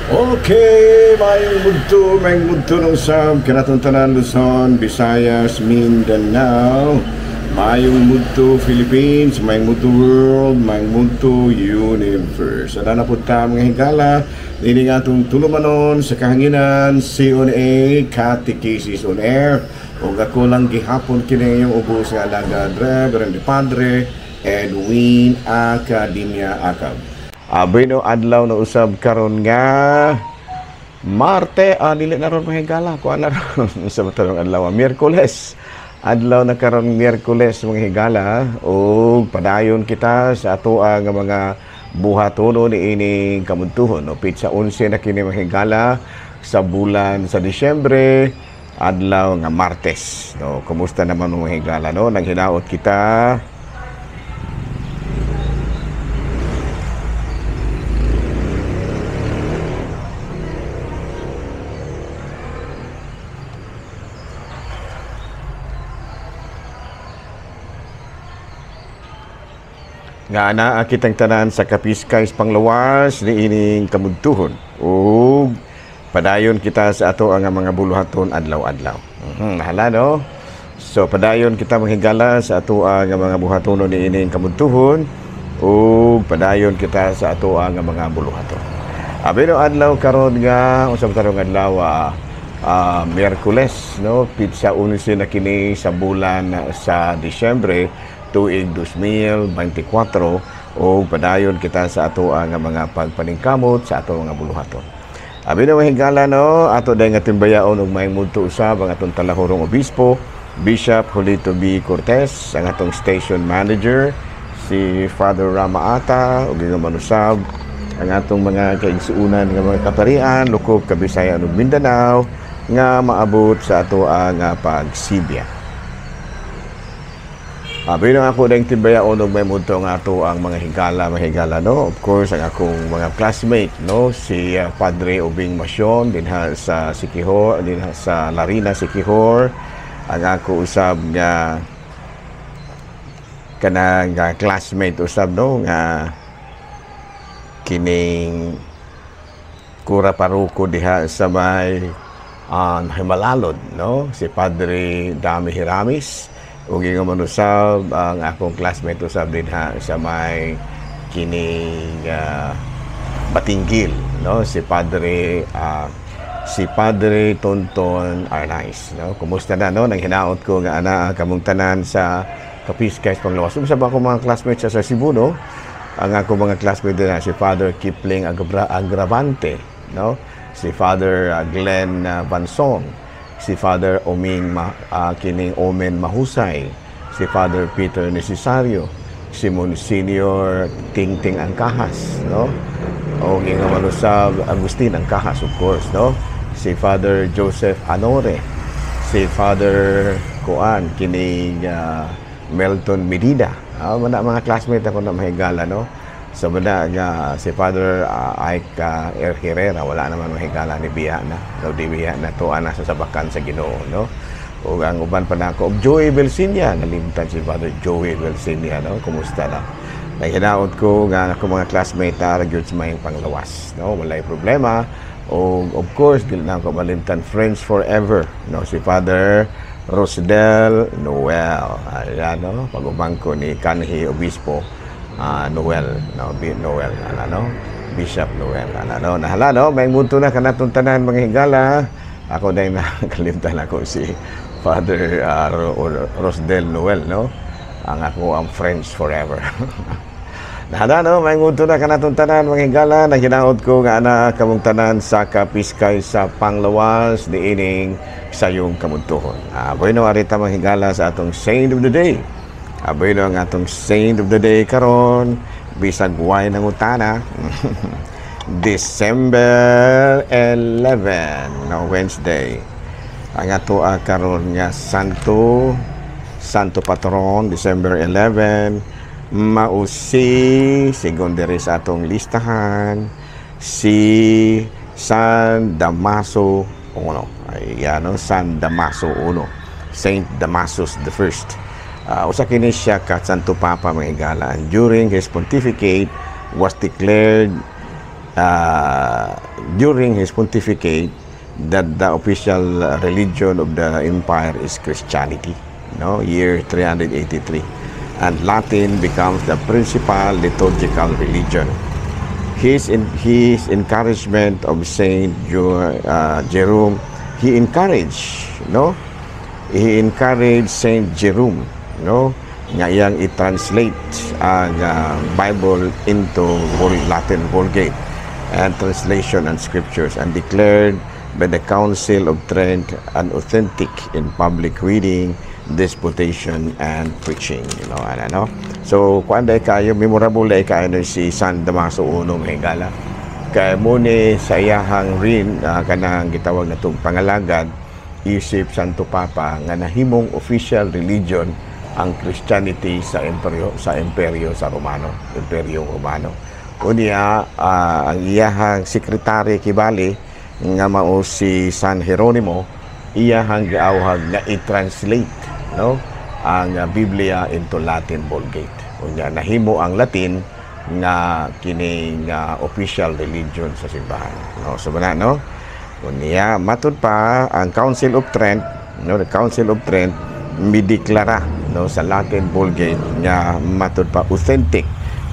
Okay, maayong mudto ng usab kanatong tanan Luzon, Visayas, Mindanao. Maayong mudto Philippines, maayong mudto world, maayong mudto universe. Ada na pud ta, mga higala, dini nga atong tulumanon sa kahanginan, CONA, Catechesis on Air. Ug ako lang gihapon kini yung ubos nga alagad, Reverend Padre Edwin Academia Acab. Bueno, adlaw na usab karon nga Marte, dili na ron, mga higala, kuan na ron sa matarong adlaw, Miyerkules. Adlaw na karon Miyerkules, mga higala, ug padayon kita sa atoa nga mga buhatono ni ining kamudtuhon. No, petsa 11 na kini, mga higala, sa bulan sa Disyembre, adlaw nga Martes. No, kumusta naman, mga higala, no? Nang hinaot kita nga anaa kitang tanan sa Kapiskay Panglawas ni ining kamudtuhon ug padayon kita sa ato ang mga buluhaton adlaw-adlaw. Hala, no? So padayon kita, mga higala, sa ato ang mga buhatonon ni ining kamudtuhon ug padayon kita sa ato ang mga buluhaton. Abi no adlaw karon nga unsa ba tarong adlaw, Miyerkules, no, petsa 11 na kini sa bulan sa Disyembre tuig 2024 o padayon kita sa ato ang mga pagpaningkamot sa ato nga buluhaton. Abi na, mga higala, no, ato dahil nga timbayaon og maayong mudto usab ang atong talahurong obispo, Bishop Julito B. Cortez, ang atong station manager si Father Rama Ata, ug nga manusab ang atong mga kaigsuunan nga mga kaparian lukop Kabisayan ug Mindanao nga maabot sa ato ang pagsibya. Abi na ako dang timbayaon og may mudto nga ato ang mga higala, no. Of course, ang akong mga classmate, no, si Padre Ubing Masyon dinha sa Siquijor, dinha sa Larina, Siquijor. Ang ako usab nga kanang classmate usab, no, nga kining kura paruko diha sa may Himalalod, no, si Padre Dami Hiramis, ug ingon man usab ang akong classmate usab dinha sa may kining Batinguil, no, si Padre Tonton Arnaiz, no. Kumusta na, no? Nang hinaot ko nga ana kamong tanan sa Kapiskay Panglawas. Ug sa akong mga classmates sa Cebu, no, ang akong mga classmate dinha si Father Kipling Agravante, no, si Father Glenn Vanson, si Father Oming kining Omen Mahusay, si Father Peter Necesario, si Monsignor Tingting Angkahas, no? O nga manusab Agustin Angkahas, of course, no? Si Father Joseph Anore, si Father Kuan kining Melton Medida. Mana mga classmate ako na mahigala, no? So banda nga si Father Ike Herrera, wala naman, mahigala, ni biya na. No, di biya na to ana sa sabakan sa Ginoo, no? Ug ang uban pa nako, og Joey Belsinia, nalimtan si Father Joey Belsinia, no? Kumusta na? Naghinaot ko nga ako mga classmate na gyud sa may panglawas, no? Walay problema. O of course, dili na ako malimtan friends forever, no? Si Father Rosdel Noel. Ayan, no? Pag-umangko ni Kanhi Obispo Noel, no? B Noel, ana, no? Bishop Noel, ana, no? Nahala, no? May mundo na kanatong tanan, mga higala. Ako dahil nakalimtan ako si Father Rosdel Noel, no? Ang ako ang friends forever. Nahala, no? May mundo na kanatong tanan, mga higala. Naghinaot ko nga ana kamong tanan sa Kapiskay sa Panglawas niining sayong kamuntuhon. Bueno, arita, mga higala, sa atong Saint of the Day. Bueno, ang atong Saint of the Day karon bisag way nangutana, December 11, no, Wednesday. Ang ato karon nga santo, Santo Patron, December 11, mausi sigon diri sa atong listahan si San Damaso Uno. Ayan, no? San Damaso Uno. Saint Damasus the First. Usa kini siya ka Santo Papa, mga higala. And during his pontificate was declared During his pontificate that the official religion of the empire is Christianity, no, year 383, and Latin becomes the principal liturgical religion. His encouragement of Saint Jerome, he encouraged, no, he encouraged Saint Jerome, no, nga iyang i-translate ang Bible into Latin Vulgate and translation and scriptures and declared by the Council of Trent an authentic in public reading, disputation, and preaching, ano, no? So, kuan day kayo, memorable day kayo na si San Damaso Uno, mga higala. Kay mao ni sa iyahang rin, kanang gitawag na itong pangalagad, isip Santo Papa nga nahimong official religion ang Christianity sa imperyo sa Romano, Imperyong Romano. Unya ang iyahang sekretary kibali nga mao si San Jeronimo, iyahang giawhag nga i-translate, no, ang Biblia into Latin Vulgate. Unya nahimo ang Latin nga kini nga official religion sa simbahan. No, so ba no? Unya matud pa ang Council of Trent, no, the Council of Trent mideklara, no, sa Latin Vulgate nga matud pa authentic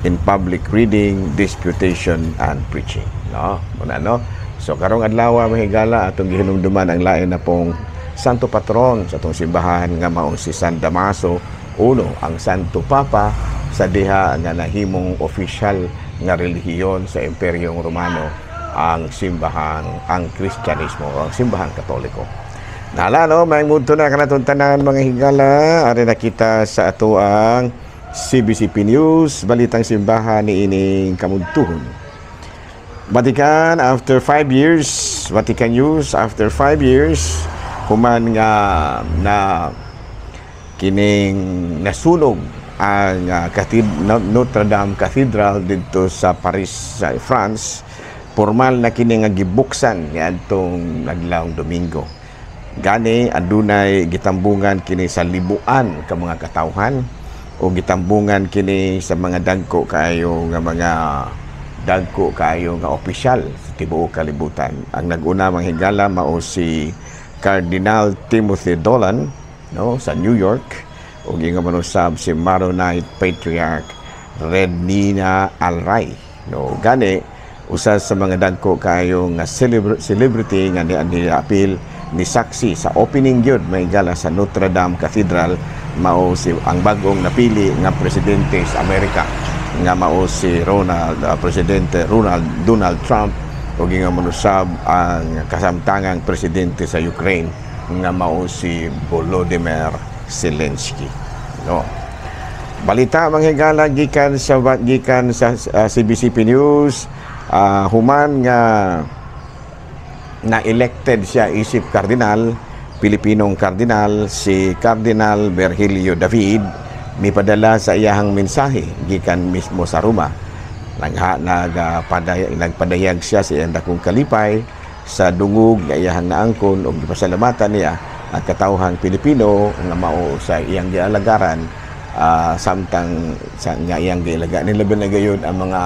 in public reading, disputation and preaching, no? Muna, no? So karong adlaw, mga higala, atong gihinumduman ang lain na pong santo patron sa atong simbahan nga maong si San Damaso Uno, ang Santo Papa sa diha nga nahimong official nga relihiyon sa Imperyong Romano ang simbahan, ang Kristyanismo, ang Simbahang Katoliko. Nala, no, may mudto na kanatong tanan, mga higala. Ari na kita sa ato ang CBCP News, Balitang Simbahan ni ining kamuntuhon. Vatican after 5 years, Vatican News after 5 years, human nga na kining nasunog ang Notre Dame Cathedral didto sa Paris sa France, formal na kini nga gibuksan niadtong adlawng Domingo. Gani adunay gitambungan kini sa libuan ka mga katawhan o gitambungan kini sa mga dagko kaayo nga mga dagko kaayo nga opisyal sa tibuok kalibutan. Ang nag-una, mga higala, mao si Cardinal Timothy Dolan, no, sa New York ug ingon man usab si Maronite Patriarch Rednina Alray, no. Gani usa sa mga dagko kaayo nga celebrity nga ni apil ni saksi sa opening gyud, mga higala, sa Notre Dame Cathedral mao si ang bagong napili nga presidente sa Amerika nga mao si Ronald Presidente Ronald Donald Trump ug ingon man usab ang kasamtangang presidente sa Ukraine nga mao si Volodymyr Zelensky, no. Balita, mga higala, gikan sa CBCP News, human nga na-elected siya isip kardinal, Pilipinong kardinal, si Cardinal Virgilio David, mipadala sa iyahang mensahe gikan mismo sa Roma. Nagpadayag siya sa iyang dakong kalipay sa dungog nga iyahang naangkon ug gipasalamatan niya ang katawhang Pilipino nga mao sa iyang gialagaran samtang sa nga iyang gialaga nilabi na gayud ang mga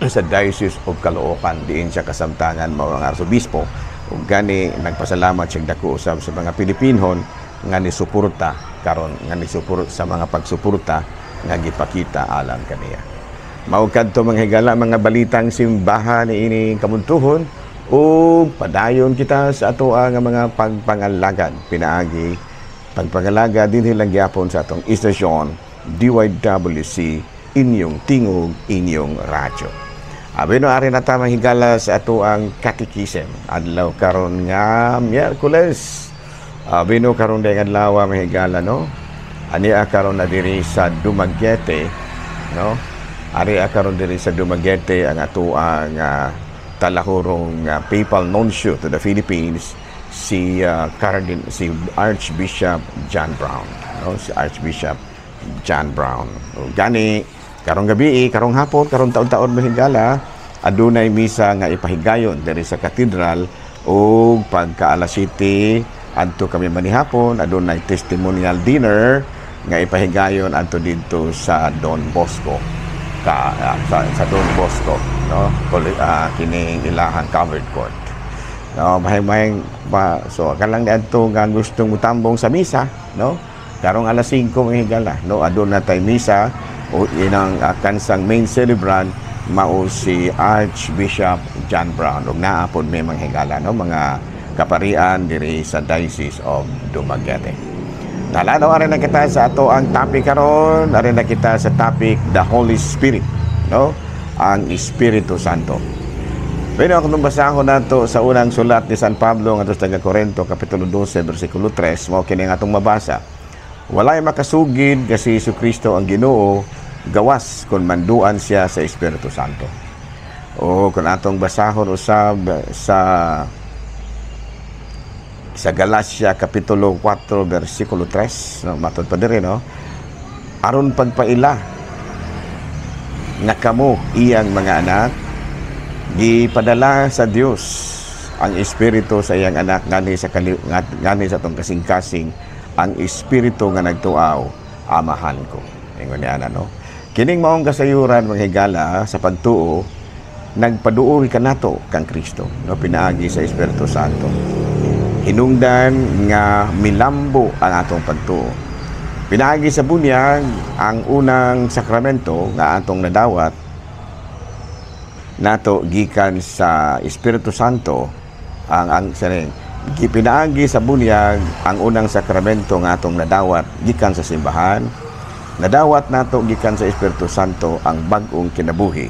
sa Diocese of Caloocan diin siya kasamtangan mao ang arsobispo. Ug gani nagpasalamat siya dako usab sa mga Pilipinhon nga ni suporta karon nga ni suporta sa mga pagsuporta nga gipakita alang kaniya. Mao kadto, mga higala, mga balitang simbahan niini kamuntuhon ug padayon kita sa ato ang mga pagpangalagad pinaagi pagpangalagad dinhi lang gyapon sa atong istasyon DYWC, inyong tingog, inyong radyo. Abi no, ari na ta, mga higala, sa ato ang catechism adlaw karon nga Miyerkules. Abi no, karon day adlaw, mga higala, no, ani karon na diri sa Dumaguete, no, ari karon diri sa Dumaguete ang ato ang talahurong papal nuncio to the Philippines, si si Archbishop John Brown, no, si Archbishop John Brown. O, gani karong gabi, karong hapon, karong taon-taon, mga higala, adunay misa nga ipahigayon diri sa katedral ug pagka alas 7 adto kami manihapon adunay testimonial dinner nga ipahigayon adto didto sa Don Bosco. sa Don Bosco, no, kining ilahang covered court, no, mahimong ba. So kalang niadto nga gustong mutambong sa misa, no, karong alas 5, mga higala, no, aduna tay misa o inang kansang main celebrant mao si Archbishop John Brown ug naa pod may mga higala, no, mga kaparian diri sa Diocese of Dumaguete. Nalano, ari na kita sa ato ang topic karon, ari na kita sa topic the Holy Spirit, no, ang Espiritu Santo. Pero kung basahon nato sa unang sulat ni San Pablo ngadto sa taga-Korento, kapitulo 12 bersikulo 3, mao kini ang atong mabasa. Walay makasugid nga si Jesucristo ang Ginoo gawas kung manduan siya sa Espiritu Santo. O kung atong basahon usab sa Galatia kapitulo 4 bersikulo 3, no, matud pa diri, no, aron pagpaila nga kamo iyang mga anak, gipadala sa Dios ang Espiritu sa iyang anak ngani sa atong kasing-kasing, ang Espiritu nga nagtuaw, Amahan ko. Ingon niya ana, no. Kining maong kasayuran, mga higala, sa pagtuo nagpaduol kanato kang Kristo, no, pinaagi sa Espiritu Santo. Hinungdan nga milambo ang atong pagtuo. Pinaagi sa bunyag, ang unang sakramento nga atong nadawat nato gikan sa Espiritu Santo, ang saring gipinaagi sa bunyag, ang unang sakramento nga atong nadawat gikan sa simbahan, nadawat nato gikan sa Espiritu Santo ang bag-ong kinabuhi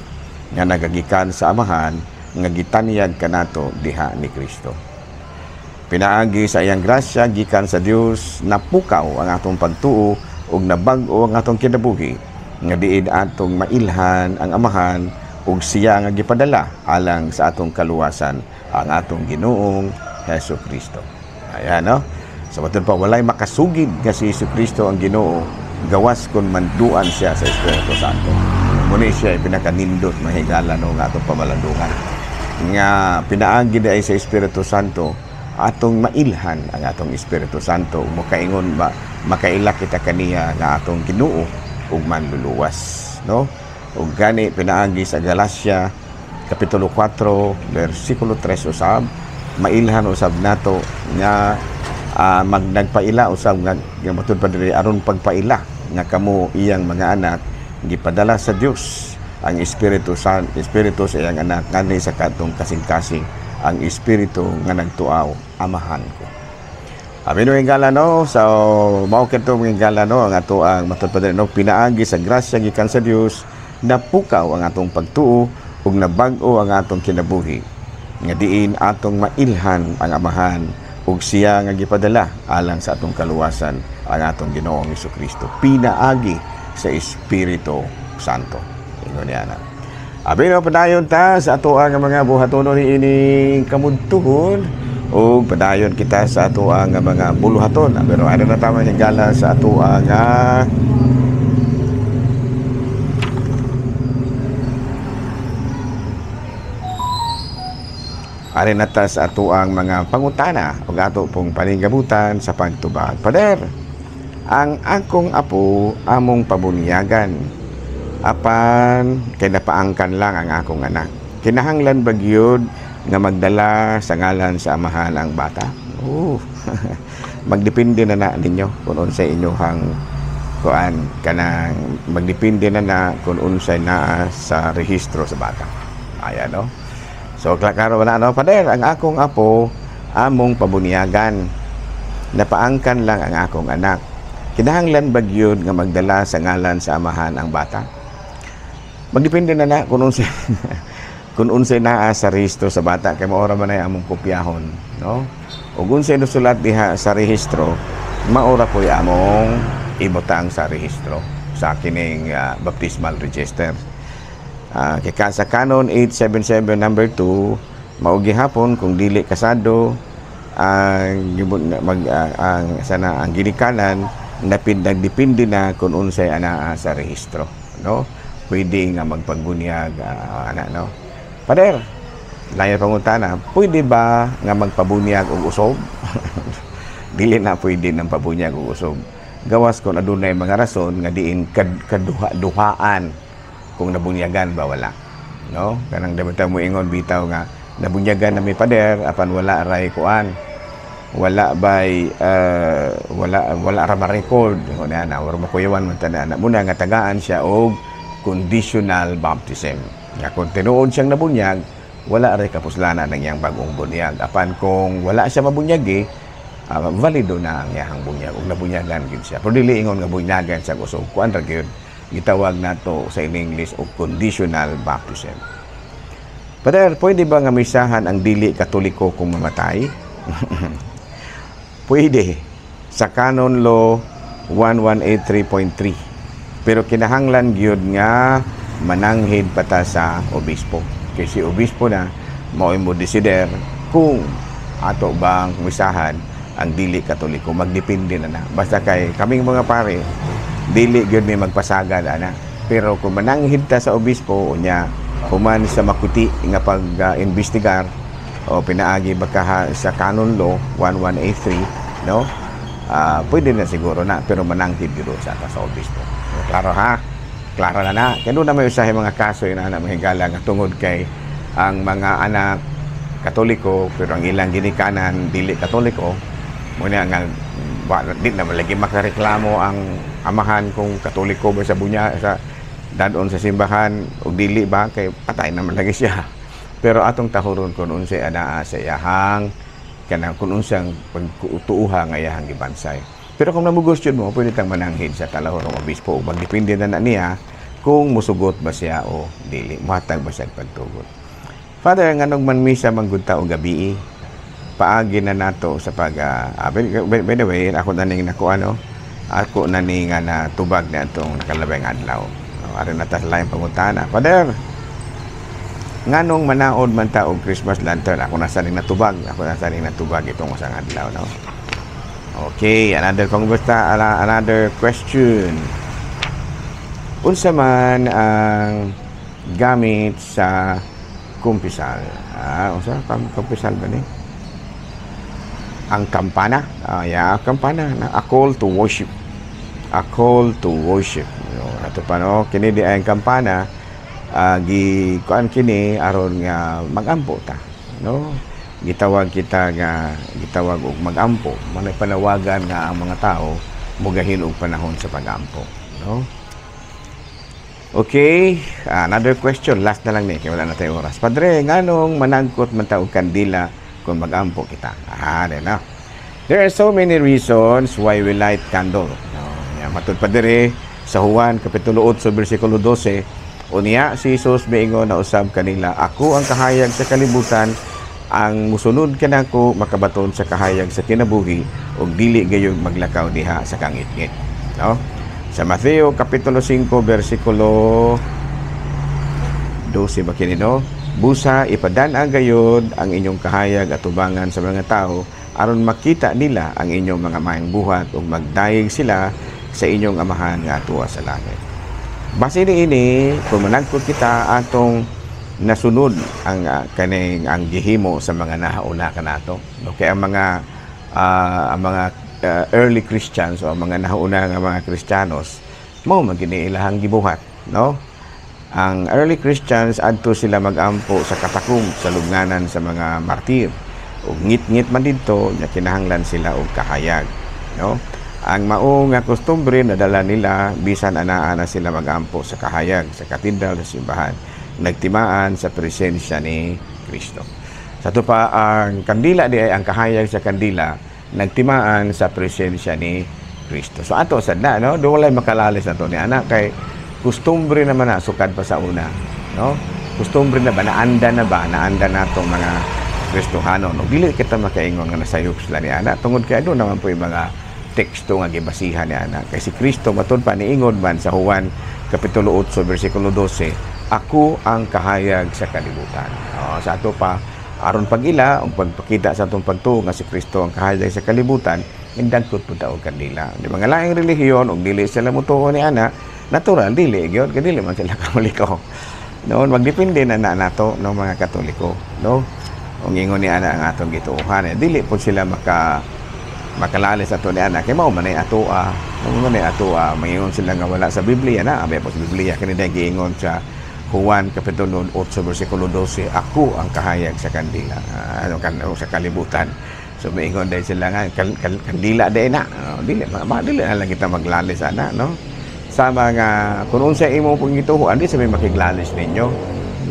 nga nagagikan sa Amahan nga gitanyag kanato diha ni Kristo. Pinaagi sa iyang grasya gikan sa Dios, napukaw ang atong pagtuo ug nabag-o ang atong kinabuhi nga diin atong mailhan ang Amahan ug siya nga gipadala alang sa atong kaluwasan, ang atong Ginoong Hesus Kristo. Ayan, no? Sa matud pa, walay makasugid nga si Hesus Kristo ang Ginoo gawas kung manduan siya sa Espiritu Santo. Muna siya pinakanindot, mga higala, no, nga atong pamalandungan nga pinaagi ay sa Espiritu Santo atong mailhan ang atong Espiritu Santo, makaingon ba, makaila kita kaniya nga atong Ginoo ug manluluwas, no? Ug gani pinaagi sa Galatia kapitulo 4 bersikulo 3 usab, mailhan usab nato nga nagpaila usab nga matud pa diri, aron pagpaila nga kamo iyang mga anak, gipadala sa Dios ang Espiritu sa iyang anak ngani sa katong kasing-kasing, ang Espiritu nga nagtuaw, Amahan ko. Amin, mga higala, no? So mao kadto, mga higala, no, ang ato ang matud pa diri, no, pinaagi sa grasya gikan sa Dios napukaw ang atong pagtuo ug nabag-o ang atong kinabuhi nga diin atong mailhan ang Amahan ug siya nga gipadala alang sa atong kaluwasan, ang atong Ginoong Jesucristo, pinaagi sa Espiritu Santo. Ingon niya na. Abi no, padayon ta sa ato ang mga buhatonon niining kamudtuhon ug padayon kita sa ato ang mga buluhaton. Pero ano na tama, higala, sa ato ang ari na ta sa ato ang mga pangutana ug ato pong paninggabutan sa pagtubag. Pader, ang akong apo among pabunyagan, apan kay napaangkan lang ang akong anak. Kinahanglan ba gyud nga magdala sa ngalan sa Amahan ang bata? Oh. Magdepende na na ninyo kung unsay inyong kuan, kanang magdepende na na kung unsay naa sa rehistro sa bata. Ayan, no? So klaro na, no, Pader, ang akong apo among pabunyagan, napaangkan lang ang akong anak. Kinahanglan ba gyud nga magdala sa ngalan sa Amahan ang bata? Magdepende na na kung unsay kung unsay naa sa rehistro sa bata, kay maora man ay among kopyahon, no? Ug unsay nasulat diha sa rehistro, maora po'y among ibutang sa rehistro sa kining baptismal register. Kay sa Canon 877 number 2, mao gihapon kung dili kasado ang mag ang sana ang ginikanan, nagdepende na kung unsay anaa sa rehistro, no? Pwede nga magpagbunyag ana, no? Pader, layo pangutana, pwede ba nga magpabunyag og usob? Dili na pwede nang pabunyag og usob. Gawas kung adunay mga rason nga diin kaduha-duhaan kung nabunyagan ba wala, no? Kanang dapat mo ingon bitaw nga nabunyagan na may pader apan wala ray kuan, wala bay wala wala ra ma-record na na or makuyawan man tanan na muna nga tagaan siya og conditional baptism, nga kung tinuod siyang nabunyag, wala ray kapuslanan ang iyang bagong bunyag. Apan kung wala siya mabunyagi, valido na ang iyang bunyag ug nabunyagan gid siya, pero dili ingon nga bunyagan sa kusog. Kuan ra gyud, gitawag nato sa in English og conditional baptism. Pader, pwede ba nga misahan ang dili Katoliko kung mamatay? Pwede. Sa Canon Law 1183.3. Pero kinahanglan gyud nga mananghid pa ta sa obispo. Kay si obispo na mao'y mo desider kung ato bang misahan ang dili Katoliko. Magdepende na na. Basta kay kaming mga pare, dili gyud may magpasagad ana. Pero kung mananghid ta sa obispo, unya human sa makuti nga pag-investigar o pinaagi baka sa Canon Law 1183, no, pwede na siguro na, pero mananghid gyud sa ta sa obispo. So, klaro ha, klaro na na. Kaya doon na may usahay mga kaso yun na mga higala nga tungod kay ang mga anak Katoliko pero ang ilang ginikanan dili Katoliko, muna nga di na lagi makareklamo ang amahan kung Katoliko ba sa bunya sa dadon sa simbahan o dili ba, kay patay naman lagi siya. Pero atong tahuron kung unsay anaa sa iyahang kanang kung unsang pagtuuha nga iyahang gibansay. Pero kung namugos yun mo, pwede tang mananghid sa talahorong obispo ug magdepende na na niya kung musugot ba siya o dili, muhatag ba siya pagtugot. Father, nganong man misa manggud ta og gabii? Paagi na nato sa pag by the way, ako na ning nako ano, ako na ning nga natubag na itong nakalabay nga adlaw. No, aron na ta sa laing pangutana. Father, nganong manaod man ta og Christmas lantern? Ako na sa ning natubag, ako na sa ning natubag itong usang adlaw, no? Okay, another pangumusta, another question. Unsa man ang gamit sa kumpisal? Ah, unsa kumpisal ba ni? Ang kampana. Ah, yeah, kampana. A call to worship. A call to worship. No, ato pa, no, kini di ay ang kampana, gi kuan kini aron nga magampo ta, no? Gitawag kita nga gitawag og magampo, manay panawagan nga ang mga tao mugahin og panahon sa pagampo, no? Okay, another question, last na lang ni kay wala na tayo oras. Padre, nganong managkot man ta og kandila kung magampo kita? Ah, di na. There are so many reasons why we light candle. No, ya, matud pa dire sa Juan kapitulo 8 bersikulo 12, unya si Jesus miingon na usab kanila, "Ako ang kahayag sa kalibutan, ang musunod kanako makabaton sa kahayag sa kinabuhi ug dili gayud maglakaw diha sa kangitngit." No? Sa Mateo kapitulo 5 bersikulo 12 ba kini, no? "Busa ipadan-a gayud ang inyong kahayag atubangan sa mga tao aron makita nila ang inyong mga maayong buhat ug magdayeg sila sa inyong Amahan nga atuwa sa langit." Base niini, kung managkot kita, atong nasunod ang kaning ang gihimo sa mga nahauna kanato. Okay, ang mga early Christians o ang mga nahauna nga mga Kristiyanos, mao man gini ilahang gibuhat, no? Ang early Christians, adto sila magampo sa katakum sa lubnganan sa mga martir. Ug ngit-ngit man didto nya kinahanglan sila og kahayag, no? Ang mao nga kostumbre nadala nila bisan anaa na sila magampo sa kahayag sa katedral, sa simbahan, nagtimaan sa presensya ni Kristo. Sa ato pa ang kandila di ay ang kahayag sa kandila nagtimaan sa presensya ni Kristo. So ato sad na, no, do walay makalalis na to ni anak kay kustumbre naman na sukad pa sa una, no? Kustumbre na ba, naanda na ba, naanda na itong mga Kristohano, no? Dili kita makaingon nga nasayop sila ni ana tungod kay doon naman po yung mga teksto nga gibasihan ni ana. Kay si Kristo matud pa niingon man sa Juan kapitulo 8 bersikulo 12, "Ako ang kahayag sa kalibutan." Oh, sa ato pa aron pag-ila ug pagpakita sa atong pagtuo nga si Kristo ang kahayag sa kalibutan, indagkot pud ta og kandila. Di mga laing relihiyon ug dili sila motuo ni ana, natural dili gyud kay dili man sila Katoliko. No, magdepende na na nato, no, mga Katoliko, no? Ung ingon ni ana ang atong gituohan, eh, dili pud sila maka Makalalis ato ni ana kay mao man ay atoa, mao man ay atoa. Maingon sila nga wala sa Biblia na abay po sa Biblia kini giingon sa Juan kapitulo 8 bersikulo 12, "Ako ang kahayag sa kandila," ano kan sa kalibutan. So maingon dahil sila nga kandila dai na. Dili ma, dili na lang kita maglalis ana, no? Sa mga kung unsa imo pong gituohan, di sa may makiglalis ninyo.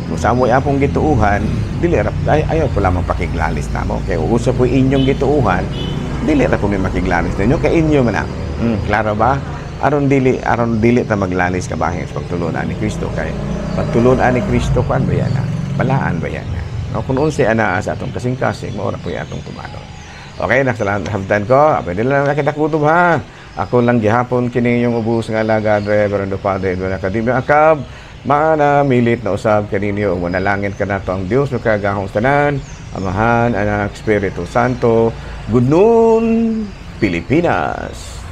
Kung sa amoy apong gituohan, dili ra ay, ayaw po lamang pakiglalis namo kay usa po inyong gituohan, dili ra po may makiglalis ninyo kay inyo man na. Klaro ba? Aron dili ta maglalis kabahin sa pagtulunan ni Kristo, kay pagtulunan ni Kristo, kan ba yan na? Balaan ba yan na? No, kung unsay anaa sa atong kasing-kasing, mao ra po atong tumanon. Okay, nakasalamat hamtan ko. Pwede lang nakita kutob ha. Ako lang gihapon kini inyong ubos nga alagad, Reverendo Padre Edwin Academia Akab. Maana milit na usab kaninyo ug manalangin kanato ang Dios makagagahom tanan, Amahan, Anak, Espiritu Santo. Good noon, Pilipinas.